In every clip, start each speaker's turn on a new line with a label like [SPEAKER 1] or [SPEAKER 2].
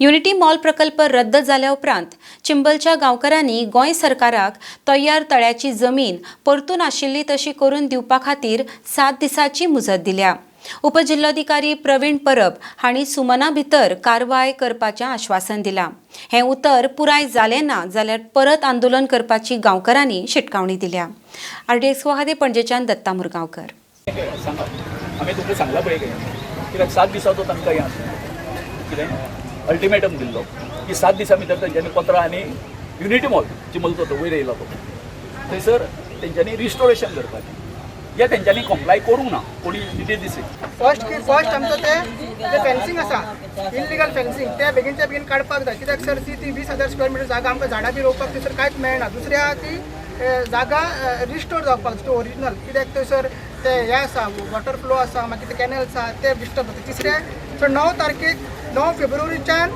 [SPEAKER 1] Unity mall प्रकल्प रद्द जाल्या उपरांत चिंबलच्या गांवकारांनी गोंय सरकाराक तयार तळ्याची जमीन परतून आशिल्ली तशी करून दिवपा खातीर 7 दिसांची मुजत दिल्या. उपजिल्लोधिकारी प्रवीण परब हांणी सुमना भितर कारवाय करपाचें आश्वासन दिलां. हें उतर पुराय जालें ना जाल्यार परत आंदोलन करपाची गांवकारांनी शिटकावणी दिल्या. आरडीएक्स खातीर पणजेच्यान दत्ता मुरगांवकर.
[SPEAKER 2] सांगा, आमी तुमकां सांगलां पळय कितें. कित्याक 7 दिसाचो तांकां हें आसा कितें अल्टिमेटम दिल्लो की 7 दिसां भितर तेंच्यांनी पत्रां आनी युनिटी मॉल चिंबलचो तो वयर येयला तो थंयसर तेंच्यांनी रिस्टोरेशन करपाचें. जें तेंच्यांनी कॉम्प्लाय करूंक ना कोणी it is दिस
[SPEAKER 3] फर्स्ट की फर्स्ट आमचो ते जे फेन्सिंग आसा, इलिगल फेन्सिंग, ते बेगीनच्या बेगीन काडपाक जाय. कित्याक सर, ती ती 20,000 स्क्वेअर मिटर जागा आमकां झाडां बी रोवपाक थंयसर कांयच मेळना. दुसरें आहा ती जागा रिस्टोर जावपाक जाय ओरिजिनल, कित्याक थंयसर ते हें आसा, वॉटर फ्लो आसा, मागीर ते कॅनल्स आसा, ते डिस्टर्ब जाता. तिसरें सर, 9 तारखेक, 9 फेब्रुवारीच्यान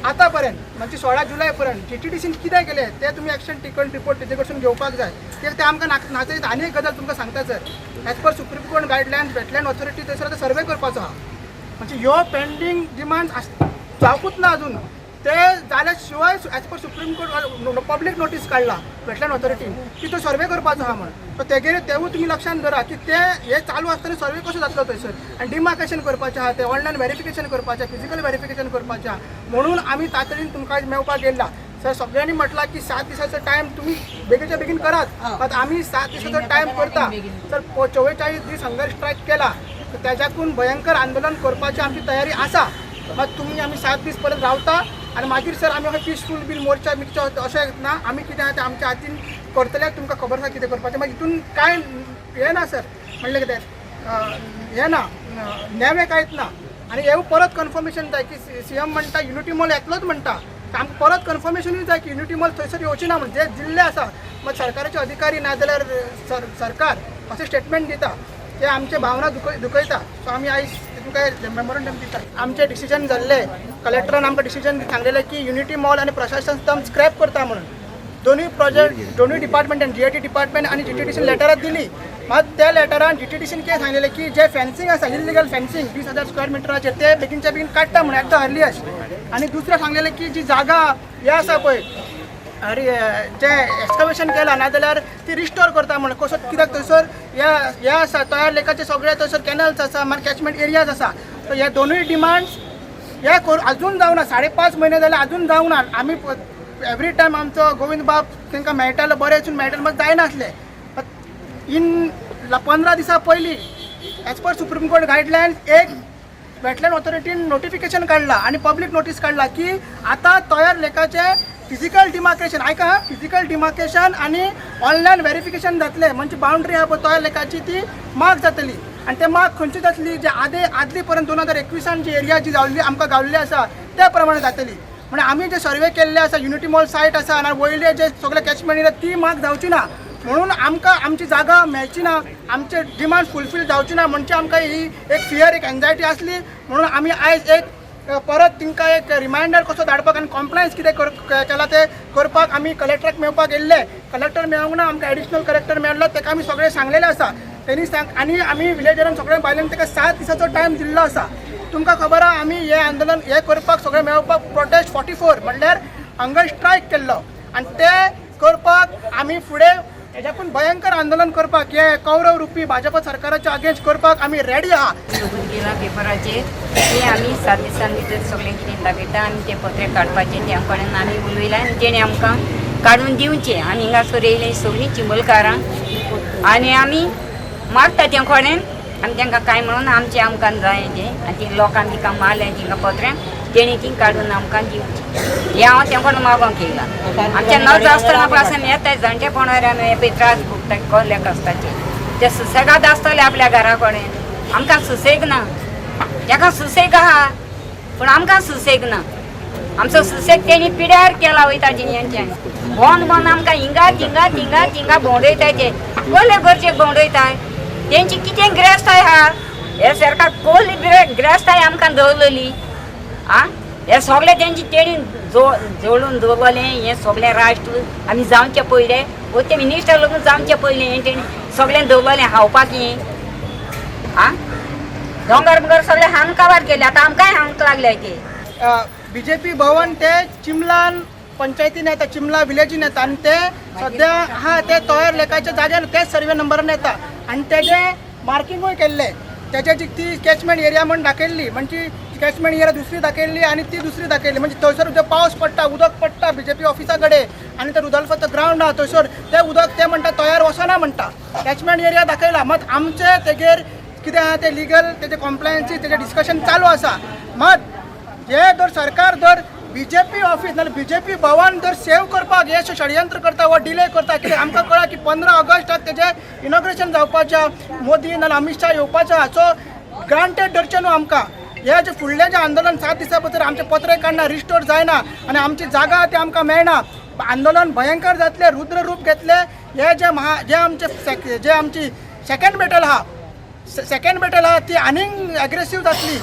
[SPEAKER 3] आतां पर्यंत म्हणजे 16 जुलय पर्यंत जीटीडीसीन कितें केलें तें तुमी एक्शन टेकन रिपोर्ट तेजे कडसून घेवपाक जाय, कित्याक ते आमकां नाचयत. आनी एक गजाल तुमकां सांगता sir, as per Supreme Court guidelines, wetland authority थंयसर आतां सर्वे करपाचो आहा. म्हणजे ह्यो पेंडींग डिमांड जावकूच ना अजून. ते जाल्या शिवाय as per Supreme Court public notice काडला वेटलँड ऑथॉरिटीन की तो सर्वे करपाचो आहा म्हण. सो तेगेर तेवूय तुमी लक्षांत धरा की ते हे चालू आसतना सर्वे कसो जातलो थंयसर? आनी डिमार्केशन करपाचें आहा, ते ऑनलायन व्हेरिफिकेशन करपाचें, फिजिकल व्हेरिफिकेशन करपाचें आहा. म्हणून आमी तातडीन तुमकां आयज मेळपाक येयला सर. सगळ्यांनी म्हटलां की 7 दिसाचो टायम तुमी बेगीनच्या बेगीन करात, मात आमी 7 दिसाचो टायम करता सर. 44 दीस हंगर स्ट्रायक केला तर त्याच्याकून भयंकर आंदोलन करपाची आमची तयारी आसा. मात तुमी आमी 7 दीस पर्यंत रावता आनी मागीर सर आमी अशें पिसफूल बीन मोर्चा मिर्चा अशें ना. आमी कितें आहा तें आमच्या हातीन करतले. तुमकां खबर आसा कितें करपाचें. मागीर हितून कांय हें ना सर, म्हणलें कितें हें ना, नेवें कांयच ना. आनी हें परत कन्फर्मेशन जाय की सीएम म्हणटा युनिटी मॉल येतलोच म्हणटा, तर आमकां परत कन्फर्मेशनूय जाय की युनिटी मॉल थंयसर येवची ना. म्हणजे जे जिल्ले आसा, मात सरकाराचे अधिकारी ना जाल्यार सरकार अशें स्टेटमेंट दिता ते आमचे भावना दुखयता. सो आमी आयज तुमकां मेमोरंडम दिता. आमचे डिसिजन जाल्ले, कलेक्टरान आमकां डिसिजन सांगलेलें की युनिटी मॉल आनी प्रशासन स्तंभ स्क्रॅप करता म्हणून. दोनूय प्रोजेक्ट दोनूय डिपार्टमेंटान, जीआयटी डिपार्टमेंट आनी जीटीडीसीन लेटरां दिली. मात त्या लेटरान जीटीडीसीन कितें सांगलेलें की जे फेन्सिंग आसा, इलिगल फेन्सिंग 20,000 स्क्वेअर मिटराचेर, ते बेगीनच्या बेगीन काडटा म्हणून एट the earliest. आनी दुसरें सांगलेलें की जी जागा हे आसा पळय, अरे जे एक्सकवेशन केलां नाजाल्यार ती रिस्टोर करता म्हणून. कसो? कित्याक थंयसर हे हे आसा, तयार लेकाचे सगळे थंयसर कॅनल्स आसा, मागीर कॅचमेंट एरियाज आसा. सो हे दोनूय डिमांड्स हे कर अजून जावना. 5.5 म्हयने जाले, अजून जावना. आमी एवरी टायम आमचो गोविंद बाब तांकां मेळटालो, बरें हितून मेळटालो, मात जायनासलें. इन 15 दिसां पयलीं as per Supreme Court guidelines एक वेटलँड ऑथॉरिटीन नोटिफिकेशन काडला आनी पब्लीक नोटीस काडला की आतां तयार लेकाचे फिजिकल डिमार्केशन, आयका, फिजिकल डिमार्केशन आनी ऑनलायन व्हेरिफिकेशन जातलें. म्हणजे बाउंड्री आहा पळय तयार लेकाची ती मार्क जातली. आनी ते मार्क खंयची जातली? जे आदे आदली पर्यंत 2021านजी एरिया जी जाल्ली आमकां गावल्ली आसा त्या प्रमाणे जातली. म्हणजे आमी जे सर्वे केल्ले आसा, युनिटी मॉल सायट आसा आनी वयले जे सगळे कॅचमेंट एरिया, ती मार्क जावची ना. म्हणून आमकां आमची जागा मेळची ना, आमचे डिमांड फुलफील जावची ना, म्हणजे आमकां ही एक फियर, एक एन्जायटी आसली. म्हणून आमी आयज एक परत तांकां एक रिमायंडर कसो धाडपाक आनी कॉम्प्लायन्स कितें केलां तें करपाक आमी कलेक्टराक मेळपाक येयल्ले. कलेक्टर मेळोंक ना, आमकां एडिशनल कलेक्टर मेळ्ळो. ताका आमी सगळें सांगलेलें आसा. तेणी सांग आनी आमी विलेजरान सगळ्या बायलांक ताका 7 दिसाचो टायम दिल्लो आसा. तुमकां खबर आहा, आमी हें आंदोलन हें करपाक, सगळें मेळोवपाक प्रोटेस्ट 44 म्हणल्यार हंगर स्ट्रायक केल्लो. आनी ते करपाक आमी फुडें हेज्याकून भयंकर आंदोलन करपाक, हे कौरव रुपी भाजपा सरकाराच्या अगेन्स्ट करपाक आमी रेडी आहा.
[SPEAKER 4] सोबूत गेला पेपराचेर की आमी 7 दिसां भितर सगळें कितें दाखयता आनी ते पत्रे काडपाचे. त्या कडेन आमी उलयला आनी तेणें आमकां काडून दिवचें. आमी हिंगासर येयले सगळीं चिंबलकारां आनी आमी मागता त्या कडेन. आमी तांकां कांय म्हणून आमचें आमकां जाय तें. आनी ती लोकांक तिका मारलें तिंगा पत्र्यांक, तेणी ती काडून आमकां दिवची हें हांव तें कोण मागोंक येयला. आमच्या नजो आसतना पासून येताय जाणटेपणार आमी हे पळय त्रास भोगता कसल्या कश्टाचे. ते सुसेगाद आसतले आपल्या घरा कडेन, आमकां सुसेग ना. ताका सुसेग आहा पूण आमकां सुसेग ना. आमचो सुसेग तेणी पिड्यार केला वयता. जिणेंच्यान भोंवन भोंवन आमकां हिंगा थिंगा थिंगा थिंगा भोंवडयताय. ते कसले गरजेक भोंवडयताय? तेंची कितें गिरेस्ताय आहा? हे सरकार कसली गिरेस्ताय आमकां दवरलेली आ? हे सगळे तेंची तेणी जो जोडून दवरलें हें सगळें राष्ट्र. आमी जावचे पयले वो ते मिनिस्टर लोक जावचे पयलें हें तेणी सगळें दवरलें खावपाक. हें आ दोंगर बिंगर सगळे हांग काबार केले, आतां आमकांय हांग लागले ते.
[SPEAKER 3] बीजेपी भवन ते चिमलान पंचायतीन येता, चिमला विलेजीन येता आनी ते सद्या आहा ते तोयर लेकाच्या जाग्यार तेच सर्वे नंबरान येता आनी तेजे मार्किंगूय केल्ले. तेजे जी ती कॅचमेंट एरिया म्हण दाखयल्ली, म्हणजे कॅचमेंट एरिया दुसरी दाखयल्ली आनी ती दुसरी दाखयल्ली. म्हणजे थंयसर जो पावस पडटा, उदक पडटा बीजेपी ऑफिसा कडेन आनी ते रुदोल्फाचो ग्रावंड आहा थंयसर ते उदक ते म्हणटा तयार वचना म्हणटा. कॅचमेंट एरिया दाखयला मात आमचे तेगेर कितें आहा ते लिगल तेजे कॉम्प्लायन्सी तेजें डिस्कशन चालू आसा. मात हे जर सरकार जर बीजेपी ऑफिस नाल्यार बीजेपी भवन जर सेव करपाक हे षडयंत्र करता वा डिले करता, कित्याक आमकां कळ्ळां की 15 ऑगस्टाक तेजें इनॉग्रेशन जावपाचें, मोदी नाल्यार अमित शाह येवपाचें आहा. सो ग्रांटेड धरचें न्हू आमकां. हे जे फुडलें जें आंदोलन 7 दिसां भितर आमचें पत्रे काडना, रिस्टोर जायना आनी आमची जागा ती आमकां मेळना, आंदोलन भयंकर जातलें, रुद्र रूप घेतलें. हे जे महा जे आमचे जे आमची सेकंड बॅटल आहा, सेकंड बॅटल आहा ती आनीक एग्रेसीव जातली.